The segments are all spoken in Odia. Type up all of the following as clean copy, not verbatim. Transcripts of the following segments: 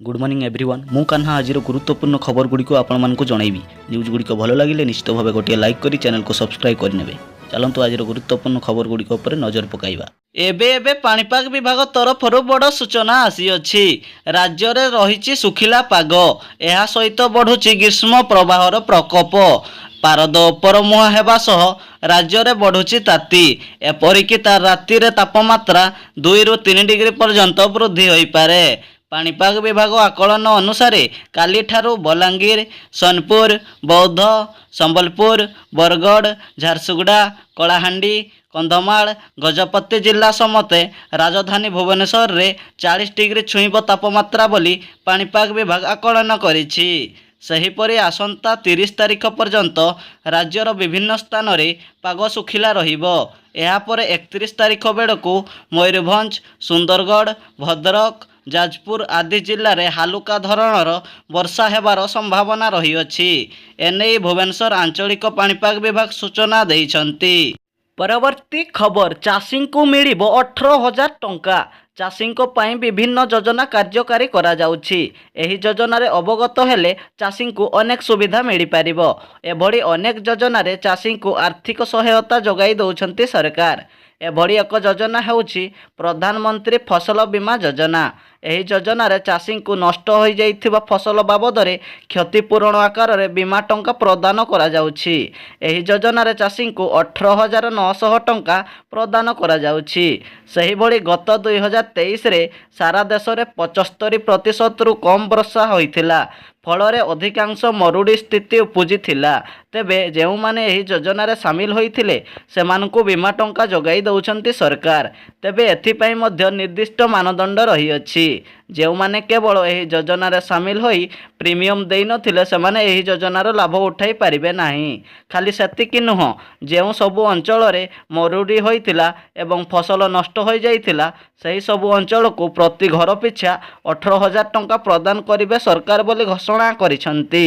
Good morning everyone, ମୁଁ କାହ୍ନା। ଆଜିର ଗୁରୁତ୍ୱପୂର୍ଣ୍ଣ ଖବର ଗୁଡ଼ିକୁ ଆପଣମାନଙ୍କୁ ଜଣାଇବି। ନ୍ୟୁଜ୍ ଗୁଡ଼ିକ ଭଲ ଲାଗିଲେ ନିଶ୍ଚିତ ଭାବେ ଗୋଟିଏ ଲାଇକ୍ କରି ଚ୍ୟାନେଲକୁ ସବସ୍କ୍ରାଇବ୍ କରିନେବେ। ଚାଲନ୍ତୁ, ଆଜିର ଗୁରୁତ୍ୱପୂର୍ଣ୍ଣ ଖବର ଗୁଡ଼ିକ ଉପରେ ନଜର ପକାଇବା। ଏବେ ଏବେ ପାଣିପାଗ ବିଭାଗ ତରଫରୁ ବଡ଼ ସୂଚନା ଆସିଅଛି। ରାଜ୍ୟରେ ରହିଛି ଶୁଖିଲା ପାଗ। ଏହା ସହିତ ବଢ଼ୁଛି ଗ୍ରୀଷ୍ମ ପ୍ରବାହର ପ୍ରକୋପ। ପାରଦ ଉପରମୁହାଁ ହେବା ସହ ରାଜ୍ୟରେ ବଢ଼ୁଛି ତାତି। ଏପରିକି ତା ରାତିରେ ତାପମାତ୍ରା 2ରୁ 3 ଡିଗ୍ରୀ ପର୍ଯ୍ୟନ୍ତ ବୃଦ୍ଧି ହୋଇପାରେ। ପାଣିପାଗ ବିଭାଗ ଆକଳନ ଅନୁସାରେ କାଲିଠାରୁ ବଲାଙ୍ଗୀର, ସୋନପୁର, ବୌଦ୍ଧ, ସମ୍ବଲପୁର, ବରଗଡ଼, ଝାରସୁଗୁଡ଼ା, କଳାହାଣ୍ଡି, କନ୍ଧମାଳ, ଗଜପତି ଜିଲ୍ଲା ସମେତ ରାଜଧାନୀ ଭୁବନେଶ୍ୱରରେ 40 ଡିଗ୍ରୀ ଛୁଇଁବ ତାପମାତ୍ରା ବୋଲି ପାଣିପାଗ ବିଭାଗ ଆକଳନ କରିଛି। ସେହିପରି ଆସନ୍ତା 30 ତାରିଖ ପର୍ଯ୍ୟନ୍ତ ରାଜ୍ୟର ବିଭିନ୍ନ ସ୍ଥାନରେ ପାଗ ଶୁଖିଲା ରହିବ। ଏହାପରେ 31 ତାରିଖ ବେଳକୁ ମୟୂରଭଞ୍ଜ, ସୁନ୍ଦରଗଡ଼, ଭଦ୍ରକ, ଯାଜପୁର ଆଦି ଜିଲ୍ଲାରେ ହାଲୁକା ଧରଣର ବର୍ଷା ହେବାର ସମ୍ଭାବନା ରହିଅଛି। ଏନେଇ ଭୁବନେଶ୍ୱର ଆଞ୍ଚଳିକ ପାଣିପାଗ ବିଭାଗ ସୂଚନା ଦେଇଛନ୍ତି। ପରବର୍ତ୍ତୀ ଖବର, ଚାଷୀଙ୍କୁ ମିଳିବ 18,000 ଟଙ୍କା। ଚାଷୀଙ୍କ ପାଇଁ ବିଭିନ୍ନ ଯୋଜନା କାର୍ଯ୍ୟକାରୀ କରାଯାଉଛି। ଏହି ଯୋଜନାରେ ଅବଗତ ହେଲେ ଚାଷୀଙ୍କୁ ଅନେକ ସୁବିଧା ମିଳିପାରିବ। ଏଭଳି ଅନେକ ଯୋଜନାରେ ଚାଷୀଙ୍କୁ ଆର୍ଥିକ ସହାୟତା ଯୋଗାଇ ଦେଉଛନ୍ତି ସରକାର। ଏଭଳି ଏକ ଯୋଜନା ହେଉଛି ପ୍ରଧାନମନ୍ତ୍ରୀ ଫସଲ ବୀମା ଯୋଜନା। ଏହି ଯୋଜନାରେ ଚାଷୀଙ୍କୁ ନଷ୍ଟ ହୋଇଯାଇଥିବା ଫସଲ ବାବଦରେ କ୍ଷତିପୂରଣ ଆକାରରେ ବୀମା ଟଙ୍କା ପ୍ରଦାନ କରାଯାଉଛି। ଏହି ଯୋଜନାରେ ଚାଷୀଙ୍କୁ 18,900 ଟଙ୍କା ପ୍ରଦାନ କରାଯାଉଛି। ସେହିଭଳି ଗତ 2023ରେ ସାରା ଦେଶରେ 75 ପ୍ରତିଶତରୁ କମ୍ ବର୍ଷା ହୋଇଥିଲା। ଫଳରେ ଅଧିକାଂଶ ମରୁଡ଼ି ସ୍ଥିତି ଉପୁଜିଥିଲା। ତେବେ ଯେଉଁମାନେ ଏହି ଯୋଜନାରେ ସାମିଲ ହୋଇଥିଲେ, ସେମାନଙ୍କୁ ବୀମା ଟଙ୍କା ଯୋଗାଇ ଦେଉଛନ୍ତି ସରକାର। ତେବେ ଏଥିପାଇଁ ମଧ୍ୟ ନିର୍ଦ୍ଦିଷ୍ଟ ମାନଦଣ୍ଡ ରହିଅଛି। ଯେଉଁମାନେ କେବଳ ଏହି ଯୋଜନାରେ ସାମିଲ ହୋଇ ପ୍ରିମିୟମ ଦେଇନଥିଲେ, ସେମାନେ ଏହି ଯୋଜନାର ଲାଭ ଉଠାଇ ପାରିବେ ନାହିଁ। ଖାଲି ସେତିକି ନୁହଁ, ଯେଉଁ ସବୁ ଅଞ୍ଚଳରେ ମରୁଡ଼ି ହୋଇଥିଲା ଏବଂ ଫସଲ ନଷ୍ଟ ହୋଇଯାଇଥିଲା, ସେହି ସବୁ ଅଞ୍ଚଳକୁ ପ୍ରତି ଘର ପିଛା 18,000 ଟଙ୍କା ପ୍ରଦାନ କରିବେ ସରକାର ବୋଲି ଘୋଷଣା କରିଛନ୍ତି।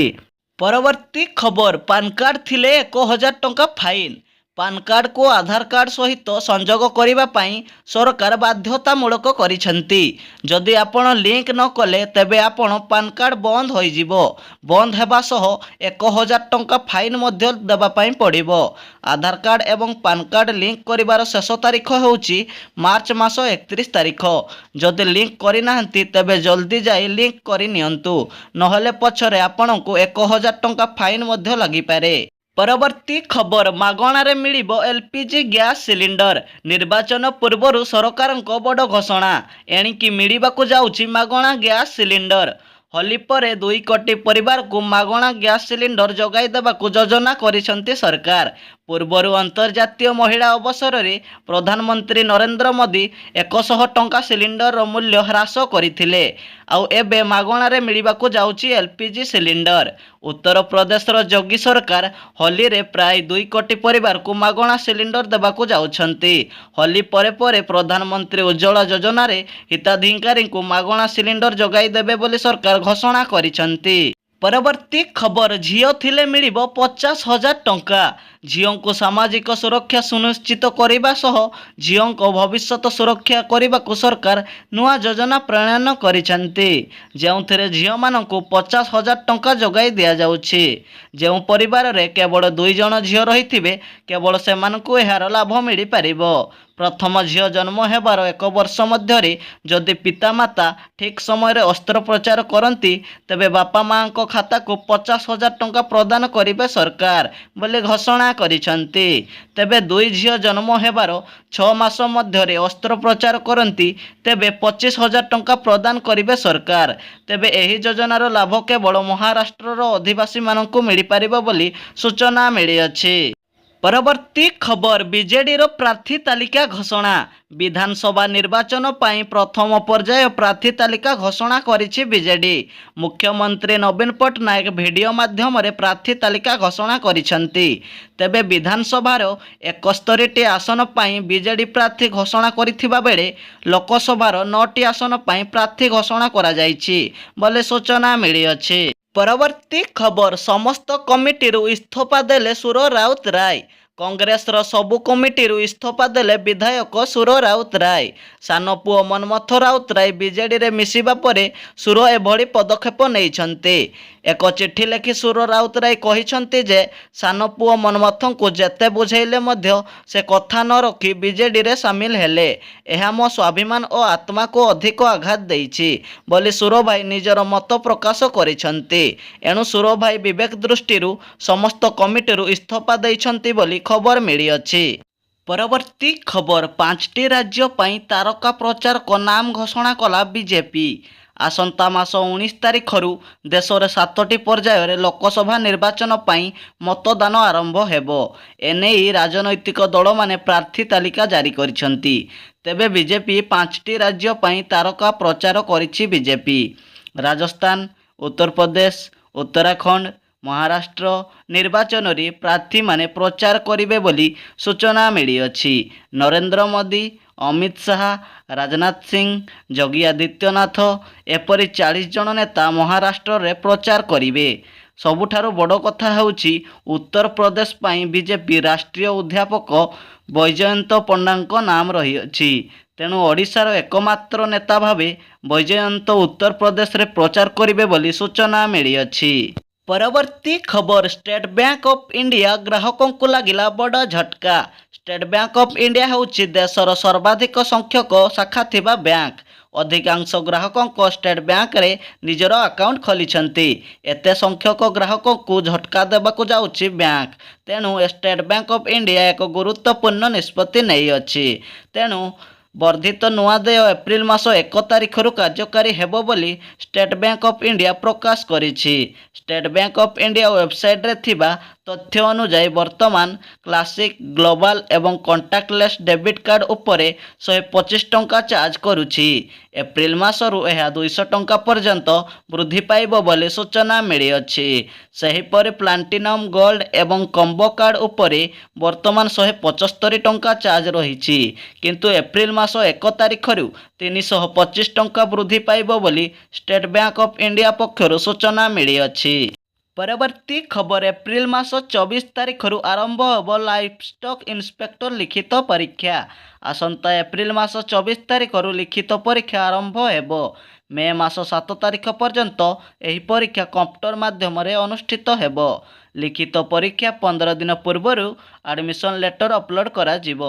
ପରବର୍ତ୍ତୀ ଖବର, ପାନ୍ କାର୍ଡ଼ ଥିଲେ 1000 ଟଙ୍କା ଫାଇନ୍। ପାନ୍ କାର୍ଡ଼କୁ ଆଧାର କାର୍ଡ଼ ସହିତ ସଂଯୋଗ କରିବା ପାଇଁ ସରକାର ବାଧ୍ୟତାମୂଳକ କରିଛନ୍ତି। ଯଦି ଆପଣ ଲିଙ୍କ ନ କଲେ, ତେବେ ଆପଣ ପାନ୍ କାର୍ଡ଼ ବନ୍ଦ ହୋଇଯିବ। ବନ୍ଦ ହେବା ସହ 1000 ଟଙ୍କା ଫାଇନ୍ ମଧ୍ୟ ଦେବା ପାଇଁ ପଡ଼ିବ। ଆଧାର କାର୍ଡ଼ ଏବଂ ପାନ୍ କାର୍ଡ଼ ଲିଙ୍କ କରିବାର ଶେଷ ତାରିଖ ହେଉଛି ମାର୍ଚ୍ଚ ମାସ 31 ତାରିଖ। ଯଦି ଲିଙ୍କ କରିନାହାନ୍ତି, ତେବେ ଜଲ୍ଦି ଯାଇ ଲିଙ୍କ କରିନିଅନ୍ତୁ, ନହେଲେ ପଛରେ ଆପଣଙ୍କୁ 1000 ଟଙ୍କା ଫାଇନ୍ ମଧ୍ୟ ଲାଗିପାରେ। ପରବର୍ତ୍ତୀ ଖବର, ମାଗଣାରେ ମିଳିବ ଏଲପିଜି ଗ୍ୟାସ୍ ସିଲିଣ୍ଡର। ନିର୍ବାଚନ ପୂର୍ବରୁ ସରକାରଙ୍କ ବଡ଼ ଘୋଷଣା। ଏଣିକି ମିଳିବାକୁ ଯାଉଛି ମାଗଣା ଗ୍ୟାସ୍ ସିଲିଣ୍ଡର। ହୋଲି ପରେ 2 କୋଟି ପରିବାରକୁ ମାଗଣା ଗ୍ୟାସ୍ ସିଲିଣ୍ଡର ଯୋଗାଇ ଦେବାକୁ ଯୋଜନା କରିଛନ୍ତି ସରକାର। ପୂର୍ବରୁ ଅନ୍ତର୍ଜାତୀୟ ମହିଳା ଅବସରରେ ପ୍ରଧାନମନ୍ତ୍ରୀ ନରେନ୍ଦ୍ର ମୋଦି 100 ଟଙ୍କା ସିଲିଣ୍ଡରର ମୂଲ୍ୟ ହ୍ରାସ କରିଥିଲେ। ଆଉ ଏବେ ମାଗଣାରେ ମିଳିବାକୁ ଯାଉଛି ଏଲପିଜି ସିଲିଣ୍ଡର। ଉତ୍ତରପ୍ରଦେଶର ଯୋଗୀ ସରକାର ହୋଲିରେ ପ୍ରାୟ 2 କୋଟି ପରିବାରକୁ ମାଗଣା ସିଲିଣ୍ଡର ଦେବାକୁ ଯାଉଛନ୍ତି। ହୋଲି ପରେ ପରେ ପ୍ରଧାନମନ୍ତ୍ରୀ ଉଜ୍ଜ୍ୱଳା ଯୋଜନାରେ ହିତାଧିକାରୀଙ୍କୁ ମାଗଣା ସିଲିଣ୍ଡର ଯୋଗାଇ ଦେବେ ବୋଲି ସରକାର ଘୋଷଣା କରିଛନ୍ତି। ପରବର୍ତ୍ତୀ ଖବର, ଝିଅ ଥିଲେ ମିଳିବ 50,000 ଟଙ୍କା। ଝିଅଙ୍କୁ ସାମାଜିକ ସୁରକ୍ଷା ସୁନିଶ୍ଚିତ କରିବା ସହ ଝିଅଙ୍କ ଭବିଷ୍ୟତ ସୁରକ୍ଷା କରିବାକୁ ସରକାର ନୂଆ ଯୋଜନା ପ୍ରଣୟନ କରିଛନ୍ତି, ଯେଉଁଥିରେ ଝିଅମାନଙ୍କୁ 50,000 ଟଙ୍କା ଯୋଗାଇ ଦିଆଯାଉଛି। ଯେଉଁ ପରିବାରରେ କେବଳ ଦୁଇ ଜଣ ଝିଅ ରହିଥିବେ, କେବଳ ସେମାନଙ୍କୁ ଏହାର ଲାଭ ମିଳିପାରିବ। ପ୍ରଥମ ଝିଅ ଜନ୍ମ ହେବାର ଏକ ବର୍ଷ ମଧ୍ୟରେ ଯଦି ପିତାମାତା ଠିକ୍ ସମୟରେ ଅସ୍ତ୍ରୋପଚାର କରନ୍ତି, ତେବେ ବାପା ମାଆଙ୍କ ଖାତାକୁ 50,000 ଟଙ୍କା ପ୍ରଦାନ କରିବେ ସରକାର ବୋଲି ଘୋଷଣା କରିଛନ୍ତି। ତେବେ ଦୁଇ ଝିଅ ଜନ୍ମ ହେବାର 6 ମାସ ମଧ୍ୟରେ ଅସ୍ତ୍ରୋପଚାର କରନ୍ତି, ତେବେ 25,000 ଟଙ୍କା ପ୍ରଦାନ କରିବେ ସରକାର। ତେବେ ଏହି ଯୋଜନାର ଲାଭ କେବଳ ମହାରାଷ୍ଟ୍ରର ଅଧିବାସୀମାନଙ୍କୁ ମିଳିପାରିବ ବୋଲି ସୂଚନା ମିଳିଅଛି। ପରବର୍ତ୍ତୀ ଖବର, ବିଜେଡିର ପ୍ରାର୍ଥୀ ତାଲିକା ଘୋଷଣା। ବିଧାନସଭା ନିର୍ବାଚନ ପାଇଁ ପ୍ରଥମ ପର୍ଯ୍ୟାୟ ପ୍ରାର୍ଥୀ ତାଲିକା ଘୋଷଣା କରିଛି ବିଜେଡି। ମୁଖ୍ୟମନ୍ତ୍ରୀ ନବୀନ ପଟ୍ଟନାୟକ ଭିଡିଓ ମାଧ୍ୟମରେ ପ୍ରାର୍ଥୀ ତାଲିକା ଘୋଷଣା କରିଛନ୍ତି। ତେବେ ବିଧାନସଭାର 71ଟି ଆସନ ପାଇଁ ବିଜେଡି ପ୍ରାର୍ଥୀ ଘୋଷଣା କରିଥିବା ବେଳେ ଲୋକସଭାର ନଅଟି ଆସନ ପାଇଁ ପ୍ରାର୍ଥୀ ଘୋଷଣା କରାଯାଇଛି ବୋଲି ସୂଚନା ମିଳିଅଛି। ପରବର୍ତ୍ତୀ ଖବର, ସମସ୍ତ କମିଟିରୁ ଇସ୍ତଫା ଦେଲେ ସୁର ରାଉତରାୟ। କଂଗ୍ରେସର ସବୁ କମିଟିରୁ ଇସ୍ତଫା ଦେଲେ ବିଧାୟକ ସୁର ରାଉତରାୟ। ସାନ ପୁଅ ମନ୍ମଥ ରାଉତରାୟ ବିଜେଡିରେ ମିଶିବା ପରେ ସୁର ଏଭଳି ପଦକ୍ଷେପ ନେଇଛନ୍ତି। ଏକ ଚିଠି ଲେଖି ସୁର ରାଉତରାୟ କହିଛନ୍ତି ଯେ, ସାନ ପୁଅ ମନ୍ମଥଙ୍କୁ ଯେତେ ବୁଝେଇଲେ ମଧ୍ୟ ସେ କଥା ନ ରଖି ବିଜେଡିରେ ସାମିଲ ହେଲେ। ଏହା ମୋ ସ୍ୱାଭିମାନ ଓ ଆତ୍ମାକୁ ଅଧିକ ଆଘାତ ଦେଇଛି ବୋଲି ସୁର ଭାଇ ନିଜର ମତ ପ୍ରକାଶ କରିଛନ୍ତି। ଏଣୁ ସୁର ଭାଇ ବିବେକ ଦୃଷ୍ଟିରୁ ସମସ୍ତ କମିଟିରୁ ଇସ୍ତଫା ଦେଇଛନ୍ତି ବୋଲି ଖବର ମିଳିଅଛି। ପରବର୍ତ୍ତୀ ଖବର, 5ଟି ରାଜ୍ୟ ପାଇଁ ତାରକା ପ୍ରଚାରକ ନାମ ଘୋଷଣା କଲା ବିଜେପି। ଆସନ୍ତା ମାସ 19 ତାରିଖରୁ ଦେଶରେ ସାତଟି ପର୍ଯ୍ୟାୟରେ ଲୋକସଭା ନିର୍ବାଚନ ପାଇଁ ମତଦାନ ଆରମ୍ଭ ହେବ। ଏନେଇ ରାଜନୈତିକ ଦଳମାନେ ପ୍ରାର୍ଥୀ ତାଲିକା ଜାରି କରିଛନ୍ତି। ତେବେ ବିଜେପି 5ଟି ରାଜ୍ୟ ପାଇଁ ତାରକା ପ୍ରଚାର କରିଛି। ବିଜେପି ରାଜସ୍ଥାନ, ଉତ୍ତରପ୍ରଦେଶ, ଉତ୍ତରାଖଣ୍ଡ, ମହାରାଷ୍ଟ୍ର ନିର୍ବାଚନରେ ପ୍ରାର୍ଥୀମାନେ ପ୍ରଚାର କରିବେ ବୋଲି ସୂଚନା ମିଳିଅଛି। ନରେନ୍ଦ୍ର ମୋଦି, ଅମିତ ଶାହା, ରାଜନାଥ ସିଂ, ଯୋଗୀ ଆଦିତ୍ୟନାଥ ଏପରି 40 ଜଣ ନେତା ମହାରାଷ୍ଟ୍ରରେ ପ୍ରଚାର କରିବେ। ସବୁଠାରୁ ବଡ଼ କଥା ହେଉଛି, ଉତ୍ତରପ୍ରଦେଶ ପାଇଁ ବିଜେପି ରାଷ୍ଟ୍ରୀୟ ଅଧ୍ୟାପକ ବୈଜୟନ୍ତ ପଣ୍ଡାଙ୍କ ନାମ ରହିଅଛି। ତେଣୁ ଓଡ଼ିଶାର ଏକମାତ୍ର ନେତା ଭାବେ ବୈଜୟନ୍ତ ଉତ୍ତରପ୍ରଦେଶରେ ପ୍ରଚାର କରିବେ ବୋଲି ସୂଚନା ମିଳିଅଛି। ପରବର୍ତ୍ତୀ ଖବର, ଷ୍ଟେଟ୍ ବ୍ୟାଙ୍କ ଅଫ୍ ଇଣ୍ଡିଆ ଗ୍ରାହକଙ୍କୁ ଲାଗିଲା ବଡ଼ ଝଟକା। ଷ୍ଟେଟ୍ ବ୍ୟାଙ୍କ ଅଫ୍ ଇଣ୍ଡିଆ ହେଉଛି ଦେଶର ସର୍ବାଧିକ ସଂଖ୍ୟକ ଶାଖା ଥିବା ବ୍ୟାଙ୍କ। ଅଧିକାଂଶ ଗ୍ରାହକଙ୍କ ଷ୍ଟେଟ୍ ବ୍ୟାଙ୍କରେ ନିଜର ଆକାଉଣ୍ଟ ଖୋଲିଛନ୍ତି। ଏତେ ସଂଖ୍ୟକ ଗ୍ରାହକଙ୍କୁ ଝଟକା ଦେବାକୁ ଯାଉଛି ବ୍ୟାଙ୍କ। ତେଣୁ ଷ୍ଟେଟ୍ ବ୍ୟାଙ୍କ ଅଫ୍ ଇଣ୍ଡିଆ ଏକ ଗୁରୁତ୍ୱପୂର୍ଣ୍ଣ ନିଷ୍ପତ୍ତି ନେଇଅଛି। ତେଣୁ ବର୍ଦ୍ଧିତ ନୂଆ ଦେୟ ଏପ୍ରିଲ ମାସ 1 ତାରିଖରୁ କାର୍ଯ୍ୟକାରୀ ହେବ ବୋଲି ଷ୍ଟେଟ୍ ବ୍ୟାଙ୍କ ଅଫ୍ ଇଣ୍ଡିଆ ପ୍ରକାଶ କରିଛି। ଷ୍ଟେଟ୍ ବ୍ୟାଙ୍କ ଅଫ୍ ଇଣ୍ଡିଆ ୱେବସାଇଟ୍ରେ ଥିବା ତଥ୍ୟ ଅନୁଯାୟୀ, ବର୍ତ୍ତମାନ କ୍ଲାସିକ୍, ଗ୍ଲୋବାଲ ଏବଂ କଣ୍ଟାକ୍ଟଲେସ୍ ଡେବିଟ୍ କାର୍ଡ଼ ଉପରେ 125 ଟଙ୍କା ଚାର୍ଜ କରୁଛି। ଏପ୍ରିଲ ମାସରୁ ଏହା 200 ଟଙ୍କା ପର୍ଯ୍ୟନ୍ତ ବୃଦ୍ଧି ପାଇବ ବୋଲି ସୂଚନା ମିଳିଅଛି। ସେହିପରି ପ୍ଲାଟିନମ୍, ଗୋଲ୍ଡ ଏବଂ କମ୍ବୋ କାର୍ଡ଼ ଉପରେ ବର୍ତ୍ତମାନ 175 ଟଙ୍କା ଚାର୍ଜ ରହିଛି, କିନ୍ତୁ ଏପ୍ରିଲ ମାସ 1 ତାରିଖରୁ 325 ଟଙ୍କା ବୃଦ୍ଧି ପାଇବ ବୋଲି ଷ୍ଟେଟ୍ ବ୍ୟାଙ୍କ ଅଫ୍ ଇଣ୍ଡିଆ ପକ୍ଷରୁ ସୂଚନା ମିଳିଅଛି। ପରବର୍ତ୍ତୀ ଖବର, ଏପ୍ରିଲ ମାସ 24 ତାରିଖରୁ ଆରମ୍ଭ ହେବ ଲାଇଭ୍ ଷ୍ଟକ୍ ଇନ୍ସପେକ୍ଟର ଲିଖିତ ପରୀକ୍ଷା। ଆସନ୍ତା ଏପ୍ରିଲ ମାସ 24 ତାରିଖରୁ ଲିଖିତ ପରୀକ୍ଷା ଆରମ୍ଭ ହେବ। ମେ ମାସ 7 ତାରିଖ ପର୍ଯ୍ୟନ୍ତ ଏହି ପରୀକ୍ଷା କମ୍ପ୍ୟୁଟର ମାଧ୍ୟମରେ ଅନୁଷ୍ଠିତ ହେବ। ଲିଖିତ ପରୀକ୍ଷା 15 ଦିନ ପୂର୍ବରୁ ଆଡ଼ମିସନ୍ ଲେଟର ଅପଲୋଡ଼ କରାଯିବ।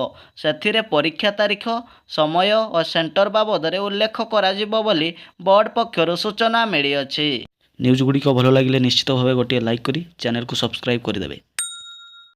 ସେଥିରେ ପରୀକ୍ଷା ତାରିଖ, ସମୟ ଓ ସେଣ୍ଟର ବାବଦରେ ଉଲ୍ଲେଖ କରାଯିବ ବୋଲି ବୋର୍ଡ଼ ପକ୍ଷରୁ ସୂଚନା ମିଳିଅଛି। ନ୍ୟୁଜ୍ ଗୁଡ଼ିକ ଭଲ ଲାଗିଲେ ନିଶ୍ଚିତ ଭାବେ ଗୋଟିଏ ଲାଇକ୍ କରି ଚ୍ୟାନେଲକୁ ସବସ୍କ୍ରାଇବ୍ କରିଦେବେ।